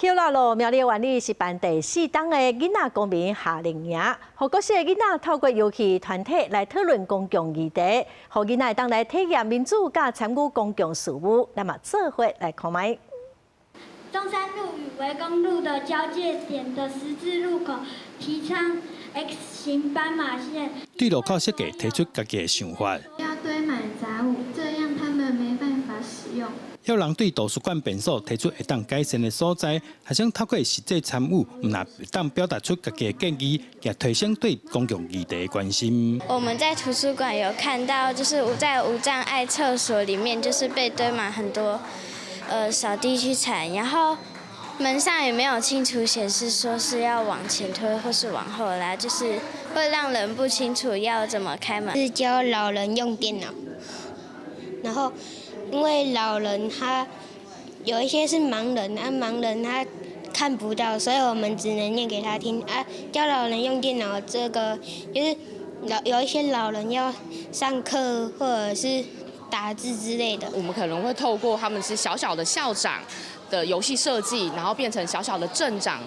好啦咯，苗栗苑裡是辦第四冬的囡仔公民夏令營，予各式的囡仔透過遊戲團體來討論公共議題，予囡仔會當來體驗民主佮參與公共事務。咱嘛做伙來看覓。中山路與圍公路的交界點的十字路口，提倡 X 型斑馬線。對路口設計提出家己的想法。不要堆滿雜物，這樣他們沒辦法使用。有人對圖書館便所提出會當改善的所在，學生透過實際參與，毋但會當表達出家己的建議，也提升對公共議題的關心。我們在圖書館有看到，就是在無障礙廁所裡面，就是被堆滿很多掃地器材，然後門上也沒有清楚顯示說是要往前推或是往後拉，就是會讓人不清楚要怎麼開門。是教老人用電腦，然後因為老人他有一些是盲人，啊盲人他看不到，所以我們只能念給他聽。啊，教老人用電腦這個就是有一些老人要上課或者是打字之類的。我們可能會透過他們是小小的校長的遊戲設計，然後變成小小的鎮長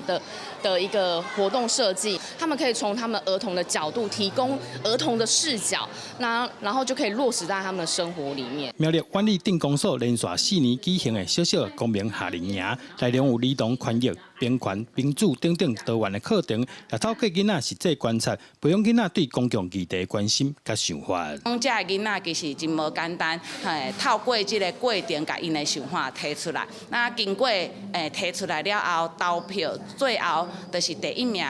的一個活動設計，他們可以從他們兒童的角度提供兒童的視角，那然後就可以落實在他們的生活裡面。苗栗苑裡鎮公所連續4年舉行的小小公民夏令營，內容有兒童權益、平權、民主等等多元的課程，也透過囡仔實際觀察，培養囡仔對公共議題的關心佮想法。講這个囡仔其實真無簡單，嘿，透過這個過程，共𪜶的想法提出來，那經過提出來了後，投票，最後就是第一名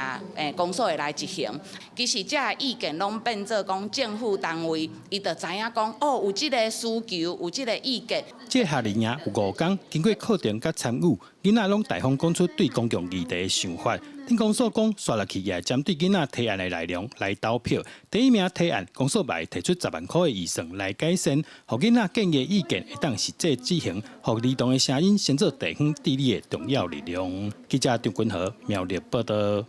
公所會來執行。其實這个意見攏變做講政府單位，伊就知影講哦，有這個需求，有這個意見。這個夏令營有5工，經過課程佮參與，囡仔攏大方講出對公共議題的想法。鎮公所講，紲落去也會針對囡仔提案的內容來投票。第一名提案，公所嘛會提出10萬塊的預算來改善，予囡仔建議意見會當實際執行，予兒童的聲音成做地方治理的重要力量。記者張君和苗栗報道。